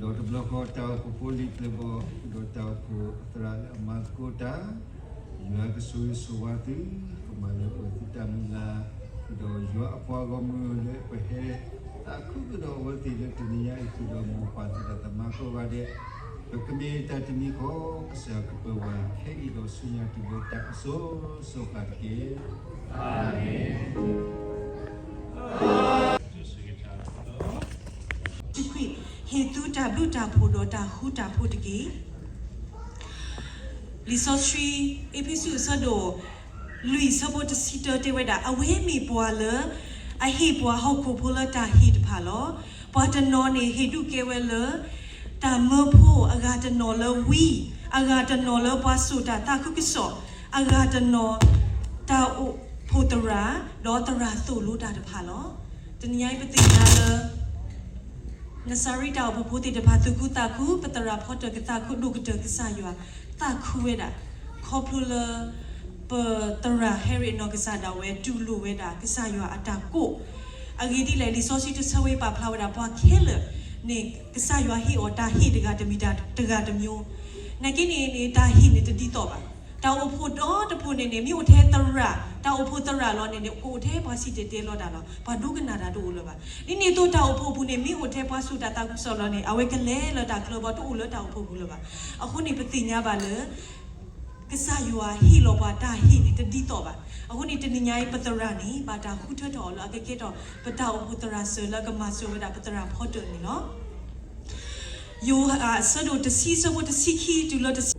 ဒီးတဘျီဃီတၢ်အိၣ်ဖှိၣ်ဖိလံာ်ပျဲၢ်ဘီၣ် ဒီးတၢ်အိၣ်ဖှိၣ်အသရၣ်လၢအမၤသကိးတၢ်, ယွၤကဆိၣ်ဂ့ၤဆိၣ်ဝါသု, ကမၤလၢပှဲၤသုတၢ်မုၢ်လၢ်, ဒီးယွၤအပှၤဂီၢ်မုၢ်လၢပဟဲသးခုကဒီးအဝဲသ့ၣ်လၢတနံၤညါအံၤ ဃုာ်ဒီးမိၢ်ပၢ်သရၣ်သမါကိးဂၤဒဲး, ပကမ့ၢ်တၢ်တမံၤဃီ ကစၢ်ယွၤကပၢၤဝဲခဲအံၤဒီးဆူညါတုၤလၢတၢ်အစိၤစိၤဃၣ်တက့ၢ်. အၤမ့ၣ်. ဟ့ၣ်သုတၢ်ဘျုးတၢ်ဖှိၣ်ဒီးတၢ်ဃူတၢ်ဖိးတက့ၢ်. လံာ်စီဆှံ အ့းဖ့းစူးအဆၢဒိၣ်လွံၢ်အဆၢဖိတဆံတၢတဲဝဲဒၣ်, အဝဲမ့ၢ်ပှၤလၢအဟ့ၣ်ပှၤဟီၣ်ခိၣ်ဖိလၢတၢ်ဟ့ၣ်တဖၣ်လီၤ. ပှၤတနီၤန့ၣ်ဟ့ၣ်ဒုးကဲဝဲလၢ တၢ်မၢဖိ, အဂၤတနီၤလၢဝံ, အဂၤတနီၤလၢပှၤစိာ်တၢ်သးခုကစီၣ်, အဂၤတနီၤ တၢ်အိၣ်ဖှိၣ်သရၣ်, ဒီးသရၣ်သိၣ်လိတၢ်တဖၣ်လီၤ. တနံၤညါအံၤပသ့ၣ်ညါလၢ နစၤရ့းတၢ်အိၣ်ဖှိၣ်ဖိသ့ၣ်တဖၣ်သူၣ်ခုသးခု, ပသရၣ်ဖီတၢၣ်ကသးခုဒိၣ်ကတၢၢ် ကစၢ်ယွၤသးခုဝဲဒၣ်, ခီဖျိလၢ ပသရၣ်ဟဲရ့းအနီၢ်ကစၢ်ဒၣ်ဝဲ တူၢ်လိာ်ဝဲဒၣ်ကစၢ်ယွၤအတၢ်ကိး, အဂ့ၢ်ဒ်လဲၣ် လံာ်စီဆှံတဆၢဝဲပာ်ဖျါဝဲဒၣ် ပှၤခဲလၢာ်န့ၣ် ကစၢ်ယွၤဟ့ၣ်အီၤတၢ်ဟ့ၣ်တဂၤတမံၤတဂၤတမျိုး, နာ်က့န့ၣ်န့ၣ် တၢ်ဟ့ၣ်န့ၣ်တဒ်သိးဘၣ်. တၢ်အိၣ်ဖှိၣ်ဒီတဖှိၣ်န့ၣ်န့ၣ် မ့ၢ်အိၣ်ထဲသရၣ်, တၢ်အိၣ်ဖှိၣ်သရၣ်လီၤန့ၣ်န့ၣ် ကအိၣ်ထဲပှၤစံၣ်တဲၤတဲလီၤတၢ်လီၤ, ပှၤဒိကနၣ်တၢ်တအိၣ်လၢၤဘၣ်. ဒ်န့ၣ်အသိးတၢ်အိၣ်ဖှိၣ်အပူၤန့ၣ် မ့ၢ်အိၣ်ထဲပှၤစိာ်တၢ်သးခုကစီၣ်လီၤန့ၣ် အဝဲကလဲၤလၢတၢ်ချၢဘၣ် တအိၣ်လၢတၢ်အိၣ်ဖှိၣ်ပူၤလၢၤဘၣ်. အဃိန့ၣ် ပသ့ၣ်ညါဘၣ်လၢ ကစၢ်ယွၤဟ့ၣ်လီၤပှၤတၢ်ဟ့ၣ်န့ၣ် တဒ်သိးဘၣ်. အဃိန့ၣ် တနံၤညါအံၤ ပသရၣ်န့ၣ် ဘၣ်တၢ်ဃုထၢထီၣ်အီၤလၢအကကဲထီၣ် ပတၢ်အိၣ်ဖှိၣ်သရၣ်စၢၤလၢကမၤစၢၤဝဲဒၣ်ပသရၣ်ဖီတၢၣ်န့ၣ်လီၤ. ယိၤဟၣ်အဆၢဒိၣ်တဆံ အဆၢဖိတဆံခံတုၤလၢတဆံ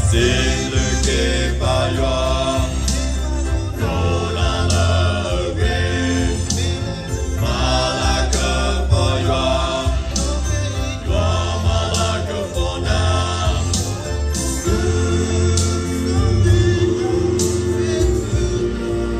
စံးဘျုးက့ၤပၢ်ယွၤ, ယိးနၤလၢအဂ့ၤ, မၤလၤကပီၤယွၤ, ယွၤမၤလၤကပီၤနၤ. က့ၤပနစၤရ့းတၢ်အိၣ်ဖှိၣ် ကညီဘျၢထံ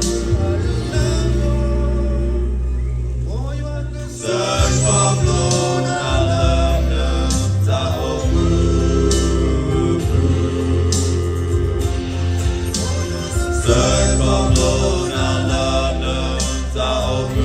ခရံာ်ဖိတၢ်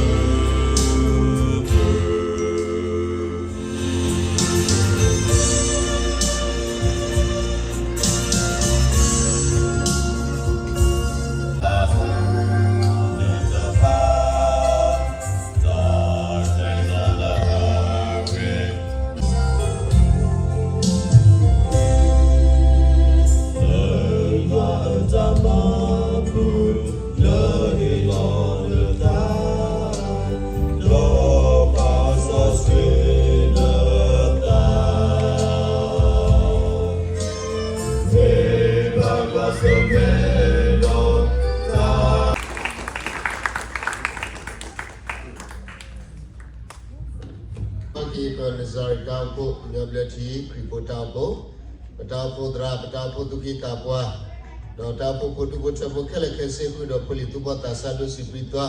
အိၣ်ဖှိၣ်, ပတၢ်အိၣ်ဖှိၣ်သရၣ်, ပတၢ်အိၣ်ဖှိၣ်သူၣ်က့သးပှၢ်, ဒီးတၢ်အိၣ်ဖှိၣ်ဖိဒူဖိထၢဖိခဲလၢာ်ခဲဆ့ဃုာ်ဒီး ဖိလံၤသူၣ်ဘီၣ်သးစၢ်ဒိၣ်ဆံးပြံသွါ,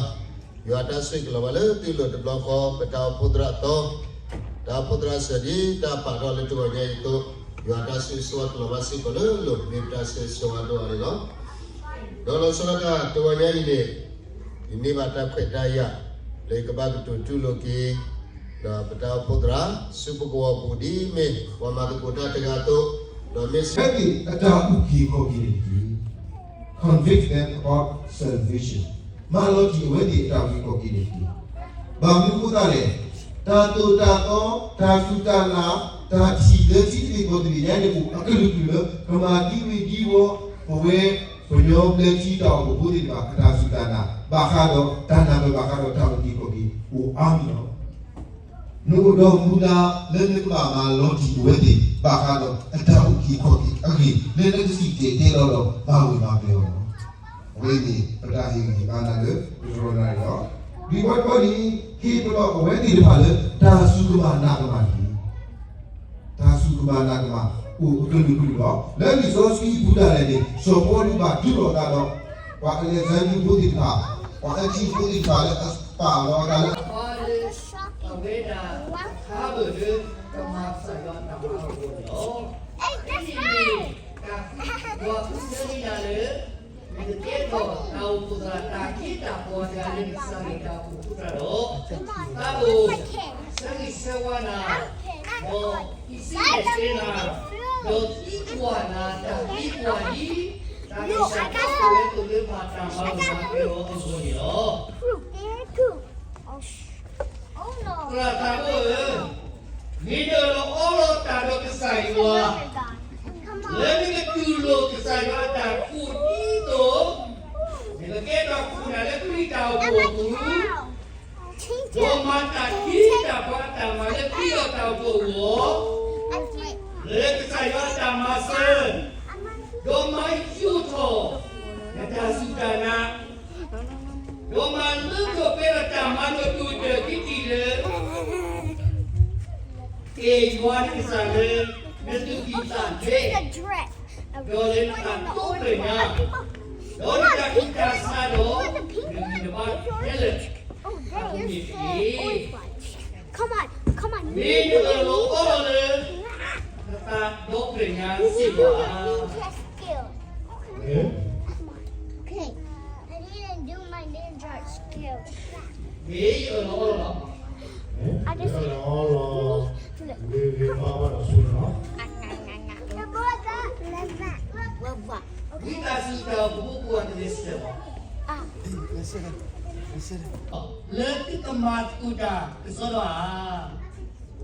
ယွၤတၢ်ဆိၣ်ဂ့ၤကလီၤဘၣ်လၢသုလိၤတဘျီဃီ, ပတၢ်အိၣ်ဖှိၣ်သရၣ်အသီ, တၢ်အိၣ်ဖှိၣ်သရၣ်စၢၤဒ်တၢ်ပာ်ထီၣ်လၢတဂီၤညါအံၤအသိး, ယွၤတၢ်ဆိၣ်ဂ့ၤဆိၣ်ဝါကလီၤဘၣ်စ့ၢ်ကီးလၢလိၤ မ့ၢ်ပတၢ်ဆိၣ်ဂ့ၤဆိၣ်ဝါဒိၣ်အါန့ၣ်လီၤ. ဒီးလီၤဆီဒၣ်တၢ်တဂီၤညါအံၤန့ၣ်, ယန့ၢ်ဘၣ်တၢ်ခွဲးတၢ်ယာ် လၢယကဘၣ်ကတိၤတူၢ်လိာ်က့ၤ ဒီးပတၢ်အိၣ်ဖှိၣ်သရၣ် ဆူပကဝီၤပူၤဒ်မ့ၢ်ပှၤမၤသကိးတၢ်တဂၤအသိး, ဒီးမ့ၢ် အဝဲသ့ၣ်အတၢ်အုၣ်က့ၤခီၣ်က့ၤန့ၣ်တက့ၢ်. Convict them about salvation. မၤလီၤတံၢ်အဝဲသ့ၣ်အတၢ်အုၣ်က့ၤခီၣ်က့ၤန့ၣ်တက့ၢ်. ဘၣ်မနုၤအဃိသတးလဲၣ်, တၢ်သိၣ်တၢ်သီ, တၢ်စူၢ်တၢ်နာ်, တၢ်ထံၣ်လၢထံတဘ့ၣ်ကီၢ်တဘ့ၣ်ညါန့ၣ်အိၣ်အကလုာ်ကလုာ်လၢ ကမၤဒ်ဝ့ၤဒ်ဝီၤ ပဝဲ ပယီၤပျဲၢ်ထံတၢ်အိၣ်ဖှိၣ်ဖိသ့ၣ်တဖၣ် ကတၢ်စူၢ်တၢ်နာ် ဘၣ်ဃးဒီးတၢ်နၢ်ပၢၢ် ဘၣ်ဃးဒီးတၢ်အုၣ်က့ၤခီၣ်က့ၤအိၣ်အါမးလီၤ. နအိၣ်ဒီးမူဒါလၢနကဘၣ်မၤလီၤတံၢ်အဝဲသ့ၣ် ဘၣ်ဃးဒီးအတၢ်အုၣ်က့ၤခီၣ်က့ၤအဂ့ၢ် လၢနကစံၣ်တဲၤတဲလီၤဒီးမၤဂ့ၤမၤကျၢၤအီၤလီၤ. အဝဲန့ၣ် ပတၢ်ဟ့ၣ်ဂံၢ်ဟ့ၣ်ဘါနၤလၢ ပတြီနၤအံၤလီၤ. ဒ်ဝဲတခီန့ၣ် ဟ့ၣ်ပလီၢ်အဝဲသ့ၣ်တဖၣ်လၢ တၢ်စူၢ်ကမၣ်နာ်ကမၣ်န့ၣ် တၢ်စူၢ်ကမၣ်နာ်ကမၣ် အိၣ်အကလုာ်ကလုာ်လီၤ. လၢလံာ်စီဆှံအပူၤဒၣ်လဲာ်န့ၣ် စီၤပီလူးဘၣ်ဒုးလိာ်အသးဒီး ပှၤအလဲးစဲဒြံဖိသ့ၣ်တဖၣ်, ပှၤအ့းကံဖိသ့ၣ်တဖၣ်လၢအပာ်လီၤအသးလၢ ပှၤလၢ အဝဲဒၣ် ဟးဂီၤလၢ ကမၤကစၢ်ယွၤအတၢ်မၤအဂီၢ်န့ၣ်လီၤ. ဒ်န့ၣ်အသိး ယွၤဃုထၢန့ၢ်နၤလၢ နကကဲထီၣ်တၢ်အိၣ်ဖှိၣ်သရၣ် တၢ်ခ့တၢ်ပှၤတဂၤလၢကစၢ်ယွၤအတၢ်အိၣ်ဖှိၣ်သရၣ်ဒီး တၢ်အိၣ်ဆၢဂ့ၤဆၢဝါနၤ, ဒီးဟံးစုနဲၣ်ကျဲနၤ, ဒီးသံကွၢ်နၤတၢ်သံကွၢ်ဒ် တၢ်ဂံၢ်စၢ်ဘါစၢ်ဝဲအသိးလၢမၤတၢ်မၤလိာ်နၤကဲအီၤအဂီၢ်န့ၣ်လီၤ. သရၣ်တၢ်ဖိဧၢ, မ့ၢ်နအၢၣ်လီၤအီလီၤတၢ်ဒီးကစၢ်ယွၤ လၢနကတူၢ်လိာ်ကစၢ်ယွၤအတၢ်ကိးဒ်သိး နကကဲထီၣ်ခိၣ်နၢ်လၢခရံာ်တၢ်အိၣ်ဖှိၣ်အပူၤ, ဒီးမၤတၢ်ခ့တၢ်ပှၤအတၢ်မၤလၢခရံာ်အတၢ်အိၣ်ဖှိၣ်အဂီၢ်, လၢကစၢ်ယွၤအတၢ်မၤစၢၤ, ဒီးမၤယိာ်ထီၣ် နတၢ်စူၢ်တၢ်နာ် ဒီးမၤလၢထီၣ်ပှဲၤဒီးတၢ်မၤလိာ်ဒိၣ်ဒိၣ်ကံကံလၢ က့ၤယွၤနကစၢ်လၢ နသူၣ်ကံၢ်သးလဲ, ဒီးလၢနတၢ်တိာ်ပှဲၤညါ, ဒီးနတၢ်ကူၣ်တၢ်ဆးဒီး နဂံၢ်နဘါခဲလၢာ်, အဃိန့ၣ်တက့ၢ်. မ့ၢ်နအၢၣ်လီၤအီလီၤလၢ နသးဒီဖျၢၣ်ညါစ့ၢ်ကီးဧါ. Okay. I didn't do my ninja skill. မ့ၢ်ယအၢၣ်လီၤအီလီၤလီၤ. I just ယအၢၣ်လီၤအီလီၤ, လၢဂ့ၤမးဘၣ်ဒီးဆိန့ၣ်လီၤ. ဝံသးစူၤတၢ်အိၣ်ဖှိၣ်ဖိကိးဂၤဒဲးစ့ၢ်ကီး, လၢသုကမၤသကိးတၢ်ကစီဒီဧါ. တၢ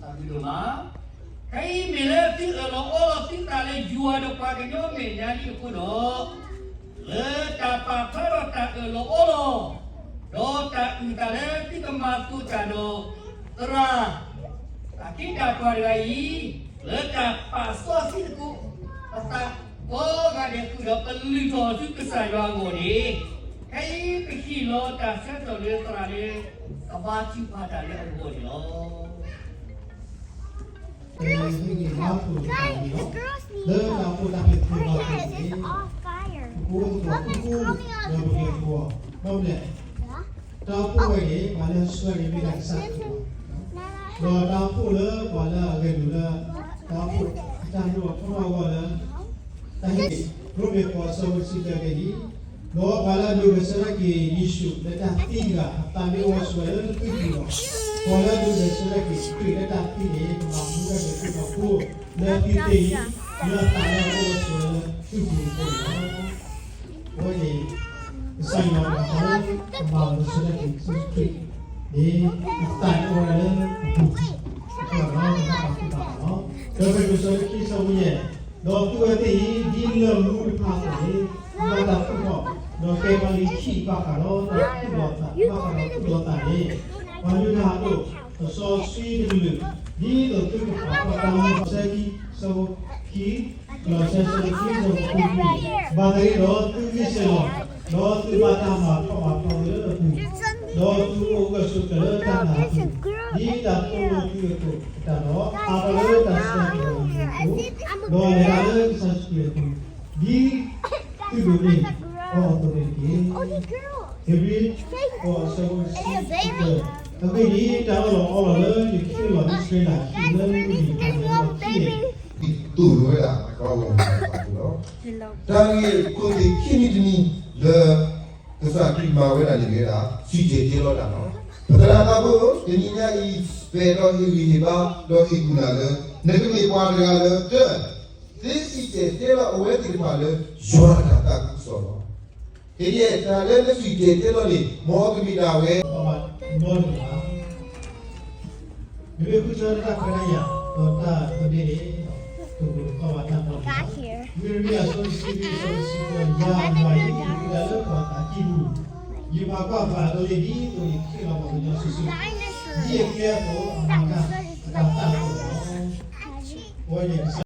်ဘျုးဒိၣ်မး, ခဲအံၤမ့ၢ်လၢသုအၢၣ်လီၤအီလီၤ သုသးလၢယွၤဒီးပှၤကညီအမဲာ်ညါလံအဃိဒီး, လၢတၢ်ပာ်ဖျါထီၣ်တၢ်အၢၣ်လီၤအီလီၤ, ဒီးတၢ်အုၣ်သးလၢသုကမၤသကိးတၢ်ဒီးသရၣ် တၢ်က့တၢ်ပှၤတဂၤအံၤ, လၢတၢ်ပာ်စီဆှံသကိးပသးကိးဂၤဒဲးဃုာ်ဒီး ပလုၢ်ထီၣ်ဆူကစၢ်ယွၤအဂီၢ်န့ၣ်, ခဲအံၤပဟ့ၣ်လီၤတၢ်ဆၢကတီၢ်လၢသရၣ်လၢ ကဘါထုကဖၣ်တၢ်လၢအဂီၢ်န့ၣ်လီၤ. လၢတၢ်အိၣ်ဖှိၣ်တဖၣ်န့ၣ်လီၤ. လၢတၢ်အိၣ်ဖှိၣ်တၢ်ဖံးသကိးမၤသကိးန့ၣ်, ပကအိၣ်သကိးဖုကိၣ် ဒီးပကလဲၤသကိး, ဘၣ်မနုၤလဲၣ်. တၢ်အိၣ်ဖှိၣ်ဝဲန့ၣ် ပှၤလၢအဆှၢန့ၣ်မ့ၢ်ဒၣ်ကစၢ်ခရံာ်လီၤ. ဒီးတၢ်အိၣ်ဖှိၣ်လၢပှၤလၢအဂဲၤလိာ်လၢ တၢ်အိၣ်ဖှိၣ်အတၢ်ဒိၣ်ထီၣ်ထီထီၣ်အဂီၢ်လၢ တၢ်ဟ့ၣ် ရိမ့ၤဃိးအဆၢဖိတဆံတၢတဲဒ်အံၤ, ဒီးပှၤလၢအဒိးဂဲၤဆၢထၢၣ်က့ၤယ့ၣ်ၡူးလၢတၢ်သံတဂၤ အသးမ့ၢ်အိၣ်ဝဲဆိးဝဲလၢသုပူၤလီၤ. ပှၤလၢအဒိးဂဲၤဆၢထၢၣ်က့ၤခရံာ်လၢတၢ်သံန့ၣ် ကမၤမူထီၣ်က့ၤသုထီၣ်ဖိလၢသုသ့ၣ်အံၤ လၢအသးလၢအအိၣ်ဝဲဆိးဝဲလၢသုပူၤအဃိန့ၣ်လီၤ. အဝဲန့ၣ် ကစၢ်ယွၤအတၢ်အိၣ်ဖှိၣ်လၢ ကမၤဂဲၤဆၢထၢၣ်က့ၤကစၢ်ခရံာ်န့ၣ် အသးန့ၣ်အိၣ်ဝဲဒၣ်လၢအပူၤ, အဃိဒီးတၢ်ဘၣ်ဃးဘၣ်လီၤ. ဒီးပကတိၤဆၢလၢခံဆၢဖိယဲၢ်, ဒီးသုဝဲသ့ၣ်အံၤ ဒ်လၢၢ်မူတဖၣ်အသိးန့ၣ် ဘၣ်တၢ်သူၣ်ထီၣ်, ဒီးကဲဘါလံခံဘၣ်ဃးဒီးတၢ်သူၣ်လီၤသး, ဘၣ်ဃးဒီးသူၣ်လီၤသးန့ၣ်, ပှၤလုၢ်တၢ်အဒိၣ် အစီဆှံတကလုာ်, ဒ်သိးသုကဖးထီၣ်တၢ်လၢမၤစၢၤခံ ဆၢဖိခံ, လီၤစဲဆၢခံ ဆၢဖိဃု, ဘၣ်သဂ့ၤဒီးသုဂံၢ်စၢ်လီၤ, ဒီးသုဘၣ်တၢ်မၤထီၣ်မၤထီလၢအပူၤ, ဒီးသုအိၣ်ဂၢၢ်ဆိးကျၢၤလၢတၢ်နာ်အပူၤ, ဒ်တၢ်သိၣ်လိသုအသိးအတၢ်ဒီး အါထီၣ်လၢတၢ်ဆၢကတီၢ်အပူၤအဃိ, ဒီးလဲၤတၢ်လၢကစၢ်ယ့ၣ်ၡူးခရံာ်အပူၤ, ဒ်သုးမုၢ်အီၣ်အသိးန့ၣ်တက့ၢ်. ဧ့ၤဘြံၤ ဃိးအဆၢဖိတဆံတၢ, အဂ့ၢ်ဒ်အံၤ, တၢ်အၢၣ်လီၤအီလီၤလၢယကဟ့ၣ်လီၤအံၣ်စရ့လး ဟံၣ်လၢမုၢ်နံၤတဖၣ်န့ၣ် သိၣ်လိဝဲဒၣ် ပှၤဂီၢ်မုၢ်တဖၣ်န့ၣ်လီၤ. တၢ်ဂ့ၢ်ခိၣ်သ့ၣ်ခံမံၤတမံၤလၢ ကစၢ်ခရံာ်မၤဝဲဒၣ်န့ၣ်မ့ၢ်ဝဲဒၣ် စံၣ်တဲၤတဲလီၤတၢ်လီၤ. ပသရၣ်သးဘိ တနံၤညါအံၤ ပအဲၣ်ဒိးဟ့ၣ်ဂံၢ်ဟ့ၣ်ဘါ ဒီးဟ့ၣ်ကူၣ်နၤလၢ နကမ့ၢ်ပှၤတဂၤလၢ တၢ် သ့စံၣ်တဲၤတဲလီၤအဝဲသ့ၣ်တဖၣ်လၢ ယွၤအတၢ်သးခုကစီၣ်လီၤ. ကယဲၢ်တၢ်လၢနစံၣ်တဲၤတဲလီၤန့ၣ် မ်ကမ့ၢ်ဒၣ်ဝဲ ဘၣ်ဘၣ်နီတမံၤဘၣ်. မ့မ့ၢ်ဃုထၢတၢ်ခွဲးတၢ်ယာ် ဒီးတၢ်သန့န့ၣ် တမ့ၢ်တခီဘၣ်တၢ်နီတမံၤဘၣ်. မ့မ့ၢ်အဆိတဆံလွံၢ် အဆိတဆံသၢ ယၤယွၤအံၤ ယကဒၣ်လၢပှၤသးကံၢ်ပူၤ, ယပာ်ကွၢ်ပာ်အၢလံ ဒ်သိးယကဟ့ၣ်လီၤပှၤကညီစုာ်စုာ် ဒ်အကျဲအသိး အမၤတၢ်အတၢ်သၣ်အသိးလီၤ. အဝဲန့ၣ်